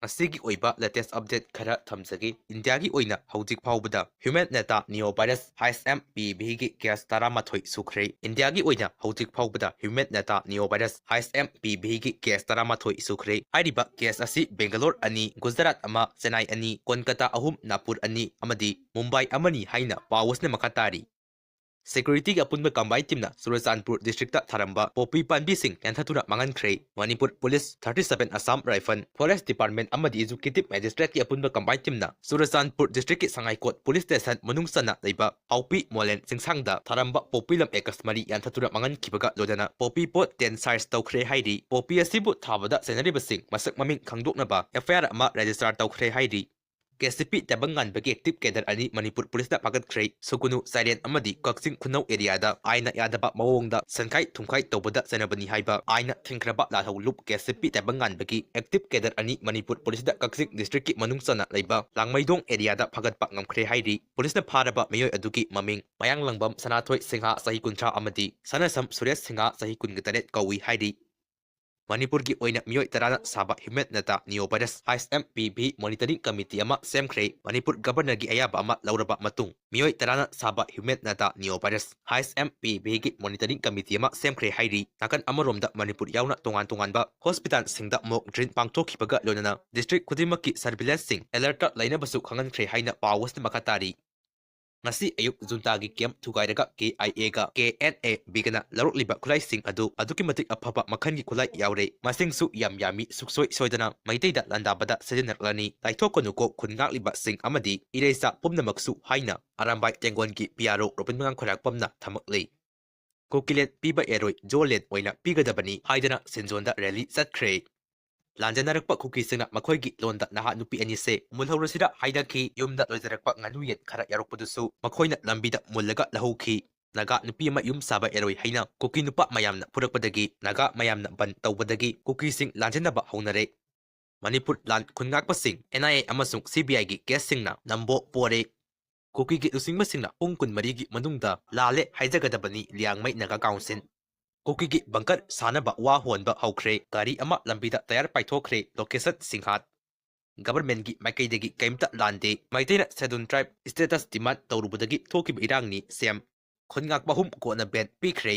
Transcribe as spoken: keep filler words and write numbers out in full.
ꯃꯁꯤꯒꯤ ꯑꯣꯏꯕ latest update ꯈꯔ ꯊꯝꯖꯒꯦ꯫ ꯏꯟꯗꯤꯌꯥꯒꯤ ꯑꯣꯏꯅ ꯍꯧꯖꯤꯛ ꯐꯥꯎꯕꯗ human nata neo virus H M P V ꯒꯤ case ꯇꯔꯥꯃꯥꯊꯣꯏ ꯁꯨꯈ꯭ꯔꯦ꯫ ꯏꯟꯗꯤꯌꯥꯒꯤ ꯑꯣꯏꯅ ꯍꯧꯖꯤꯛ ꯐꯥꯎꯕꯗ human nata neo virus H M P V ꯒꯤ case ꯇꯔꯥꯃꯥꯊꯣꯏ ꯁꯨꯈ꯭ꯔꯦ꯫ ꯍꯥꯏꯔꯤꯕ case ꯑꯁꯤ ꯕꯦꯡꯒꯂꯣꯔ ꯑꯅꯤ, ꯒꯨꯖꯔꯥꯠ ꯑꯃ, ꯆꯦꯟꯅꯥꯏ ꯑꯅꯤ, ꯀꯣꯜꯀꯇꯥ ꯑꯍꯨꯝ, ꯅꯥꯄꯨꯔ ꯑꯅꯤ ꯑꯃꯗꯤ ꯃꯨꯝꯕꯥꯏ ꯑꯃꯅꯤ ꯍꯥꯏꯅ ꯄꯥꯎ ꯑꯁꯤꯅ ꯃꯈꯥ ꯇꯥꯔꯤ꯫ Security ꯒꯤ ꯑꯄꯨꯟꯕ combined team ꯅ ꯆꯨꯔꯆꯥꯟꯄꯨꯔ district ꯇ ꯊꯥꯔꯝꯕ ꯄꯣꯄꯤ ꯄꯥꯝꯕꯤꯁꯤꯡ ꯌꯥꯟꯊꯠꯇꯨꯅ ꯃꯥꯡꯍꯟꯈ꯭ꯔꯦ꯫ Manipur police, thirty seven Assam Rifle, Forest Department ꯑꯃꯗꯤ Executive Magistrate ꯀꯤ ꯑꯄꯨꯟꯕ combined team ꯅ ꯆꯨꯔꯆꯥꯟꯄꯨꯔ district ꯀꯤ ꯁꯉꯥꯏꯀꯣꯠ police station ꯃꯅꯨꯡ ꯆꯟꯅ ꯂꯩꯕ ꯍꯥꯎꯄꯤ ꯃꯣꯂꯦꯟ ꯆꯤꯡꯁꯥꯡꯗ ꯊꯥꯔꯝꯕ ꯄꯣꯄꯤ ꯂꯝ acres ꯃꯔꯤ ꯌꯥꯟꯊꯠꯇꯨꯅ ꯃꯥꯡꯍꯟꯈꯤꯕꯒ ꯂꯣꯏꯅꯅ ꯄꯣꯄꯤ ꯄꯣꯠ ten seize ꯇꯧꯈ꯭ꯔꯦ ꯍꯥꯏꯔꯤ꯫ ꯄꯣꯄꯤ ꯑꯁꯤꯕꯨ ꯊꯥꯕꯗ ꯆꯩꯅꯔꯤꯕꯁꯤꯡ ꯃꯁꯛ ꯃꯃꯤꯡ ꯈꯪꯗꯣꯛꯅꯕ F I R ꯑꯃ register ꯇꯧꯈ꯭ꯔꯦ ꯍꯥꯏꯔꯤ꯫ K C P ꯇꯥꯏꯕꯪꯉꯥꯟꯕꯒꯤ active cadre ꯑꯅꯤ ꯃꯅꯤꯄꯨꯔ ꯄꯨꯂꯤꯁꯅ ꯐꯥꯒꯠꯈ꯭ꯔꯦ꯫ ꯁꯨꯒꯨꯅꯨ, ꯆꯥꯏꯔꯦꯟ ꯑꯃꯗꯤ ꯀꯛꯆꯤꯡ ꯈꯨꯅꯧ area ꯗ ꯑꯥꯏꯟꯅ ꯌꯥꯗꯕ ꯃꯑꯣꯡꯗ ꯁꯦꯟꯈꯥꯏ ꯊꯨꯝꯈꯥꯏ ꯇꯧꯕꯗ ꯆꯩꯅꯕꯅꯤ ꯍꯥꯏꯕ ꯑꯥꯏꯟꯅ ꯊꯤꯡꯈ꯭ꯔꯕ ꯂꯥꯜꯍꯧ ꯂꯨꯞ K C P ꯇꯥꯏꯕꯪꯉꯥꯟꯕꯒꯤ active cadre ꯑꯅꯤ ꯃꯅꯤꯄꯨꯔ ꯄꯨꯂꯤꯁꯅ ꯀꯛꯆꯤꯡ district ꯀꯤ ꯃꯅꯨꯡ ꯆꯟꯅ ꯂꯩꯕ ꯂꯥꯡꯃꯩꯗꯣꯡ area ꯗ ꯐꯥꯒꯠꯄ ꯉꯝꯈ꯭ꯔꯦ ꯍꯥꯏꯔꯤ꯫ ꯄꯨꯂꯤꯁꯅ ꯐꯥꯔꯕ ꯃꯤꯑꯣꯏ ꯑꯗꯨꯒꯤ ꯃꯃꯤꯡ ꯃꯌꯥꯡꯂꯪꯕꯝ ꯁꯅꯥꯊꯣꯏ ꯁꯤꯡꯍ, ꯆꯍꯤ ꯀꯨꯟꯊ꯭ꯔꯥ, ꯑꯃꯗꯤ ꯁꯅꯁꯝ ꯁꯨꯔꯦꯁ ꯁꯤꯡꯍ, ꯆꯍꯤ ꯀꯨꯟꯒ ꯇꯔꯦꯠ ꯀꯧꯏ ꯍꯥꯏꯔꯤ꯫ ꯃꯅꯤꯄꯨꯔꯒꯤ ꯑꯣꯏꯅ ꯃꯤꯑꯣꯏ ꯇꯔꯥꯅ ꯁꯥꯕ human nata neo virus H M P V monitoring committee ꯑꯃ ꯁꯦꯝꯈ꯭ꯔꯦ꯫ ꯃꯅꯤꯄꯨꯔ Governor ꯒꯤ ꯑꯌꯥꯕ ꯑꯃ ꯂꯧꯔꯕ ꯃꯇꯨꯡ ꯃꯤꯑꯣꯏ ꯇꯔꯥꯅ ꯁꯥꯕ human nata neo virus H M P V ꯒꯤ monitoring committee ꯑꯃ ꯁꯦꯝꯈ꯭ꯔꯦ ꯍꯥꯏꯔꯤ꯫ ꯅꯥꯀꯟ ꯑꯃꯔꯣꯝꯗ ꯃꯅꯤꯄꯨꯔ ꯌꯥꯎꯅ ꯇꯣꯉꯥꯟ ꯇꯣꯉꯥꯟꯕ hospital ꯁꯤꯡꯗ mock drill ꯄꯥꯡꯊꯣꯛꯈꯤꯕꯒ ꯂꯣꯏꯅꯅ district ꯈꯨꯗꯤꯡꯃꯛꯀꯤ surveillance ꯁꯤꯡ alert ꯇ ꯂꯩꯅꯕꯁꯨ ꯈꯪꯍꯟꯈ꯭ꯔꯦ ꯍꯥꯏꯅ ꯄꯥꯎ ꯑꯁꯤꯅ ꯃꯈꯥ ꯇꯥꯔꯤ꯫ ꯉꯁꯤ ꯑꯌꯨꯛ junta ꯒꯤ camp ꯊꯨꯒꯥꯏꯔꯒ K I A ꯒ K N A B ꯒꯅ ꯂꯧꯔꯛꯂꯤꯕ ꯈꯨꯠꯂꯥꯏꯁꯤꯡ ꯑꯗꯨ ꯑꯗꯨꯛꯀꯤ ꯃꯇꯤꯛ ꯑꯐꯕ ꯃꯈꯜꯒꯤ ꯈꯨꯠꯂꯥꯏ ꯌꯥꯎꯔꯦ꯫ ꯃꯁꯤꯡꯁꯨ ꯌꯥꯝ ꯌꯥꯝꯃꯤ, ꯁꯨꯡꯁꯣꯏ ꯁꯣꯏꯗꯅ ꯃꯩꯇꯩꯗ ꯂꯥꯟꯗꯥꯕꯗ ꯁꯤꯖꯤꯟꯅꯔꯛꯂꯅꯤ꯫ ꯂꯥꯏꯊꯣꯛꯀꯅꯨꯀꯣ ꯈꯨꯟ ꯉꯥꯛꯂꯤꯕꯁꯤꯡ ꯑꯃꯗꯤ ꯏꯔꯩꯆꯥ ꯄꯨꯝꯅꯃꯛꯁꯨ ꯍꯥꯏꯅ ꯑꯔꯥꯝꯕꯥꯏ ꯇꯦꯡꯒꯣꯟꯒꯤ P R O ꯔꯣꯕꯤꯟ ꯃꯉꯥꯡ ꯈꯣꯏꯔꯥꯛꯄꯝꯅ ꯊꯝꯃꯛꯂꯤ꯫ ꯀꯨꯀꯤꯂꯦꯟ ꯄꯤꯕ ꯌꯥꯔꯣꯏ, ꯖꯣꯂꯦꯟ ꯑꯣꯏꯅ ꯄꯤꯒꯗꯕꯅꯤ ꯍꯥꯏꯗꯅ ꯁꯤꯟꯖꯣꯟꯗ rally ꯆꯠꯈ꯭ꯔꯦ꯫ ꯂꯥꯟꯖꯦꯟꯅꯔꯛꯄ ꯀꯨꯀꯤꯁꯤꯡꯅ ꯃꯈꯣꯏꯒꯤ ꯂꯣꯟꯗ ꯅꯍꯥ ꯅꯨꯄꯤ ꯑꯅꯤꯁꯦ ꯃꯨꯜꯍꯧꯔꯁꯤꯔ ꯍꯥꯏꯅꯈꯤ꯫ ꯌꯨꯝꯗ ꯂꯣꯏꯖꯔꯛꯄ ꯉꯥꯅꯨ ꯌꯦꯟ ꯈꯔ ꯌꯥꯎꯔꯛꯄꯗꯨꯁꯨ ꯃꯈꯣꯏꯅ ꯂꯝꯕꯤꯗ ꯃꯨꯜꯂꯒ ꯂꯧꯍꯧꯈꯤ꯫ ꯅꯥꯒꯥ ꯅꯨꯄꯤ ꯑꯃ ꯌꯨꯝ ꯁꯥꯕ ꯌꯥꯔꯣꯏ ꯍꯥꯏꯅ ꯀꯨꯀꯤ ꯅꯨꯄꯥ ꯃꯌꯥꯝꯅ ꯐꯨꯔꯛꯄꯗꯒꯤ ꯅꯥꯒꯥ ꯃꯌꯥꯝꯅ ꯕꯟ ꯇꯧꯕꯗꯒꯤ ꯀꯨꯀꯤꯁꯤꯡ ꯂꯥꯟꯖꯦꯟꯅꯕ ꯍꯧꯅꯔꯦ꯫ ꯃꯅꯤꯄꯨꯔ ꯂꯥꯟ ꯈꯨꯟ ꯉꯥꯛꯄꯁꯤꯡ, N I A ꯑꯃꯁꯨꯡ C B I ꯒꯤ case ꯁꯤꯡꯅ ꯅꯝꯕꯣ ꯄꯣꯔꯦ꯫ ꯀꯨꯀꯤꯒꯤ ꯂꯨꯆꯤꯡꯕꯁꯤꯡꯅ ꯄꯨꯡ ꯀꯨꯟꯃꯔꯤꯒꯤ ꯃꯅꯨꯡꯗ ꯂꯥꯜꯂꯦ ꯍꯥꯏꯖꯒꯗꯕꯅꯤ, ꯂꯤꯌꯥꯡꯃꯩ ꯅꯥꯒꯥ council꯫ ꯀꯨꯀꯤꯒꯤ bunker ꯁꯥꯅꯕ ꯋꯥ ꯍꯣꯟꯕ ꯍꯧꯈ꯭ꯔꯦ꯫ ꯒꯥꯔꯤ ꯑꯃ ꯂꯝꯕꯤꯗ tyre ꯄꯥꯏꯊꯣꯛꯈ꯭ꯔꯦ꯫ Location ꯁꯤꯡꯍꯥꯠ꯫ ꯒꯕꯔꯃꯦꯟꯒꯤ ꯃꯥꯏꯀꯩꯗꯒꯤ ꯀꯩꯝꯇ ꯂꯥꯟꯗꯦ꯫ ꯃꯩꯇꯩꯅ Scheduled Tribe status demand ꯇꯧꯔꯨꯕꯗꯒꯤ ꯊꯣꯛꯈꯤꯕ ꯏꯔꯥꯡꯅꯤ ꯁꯦꯝ꯫ ꯈꯨꯟ ꯉꯥꯛꯄ ꯑꯍꯨꯝ ꯀꯣꯟꯅ ꯕꯦꯟ ꯄꯤꯈ꯭ꯔꯦ꯫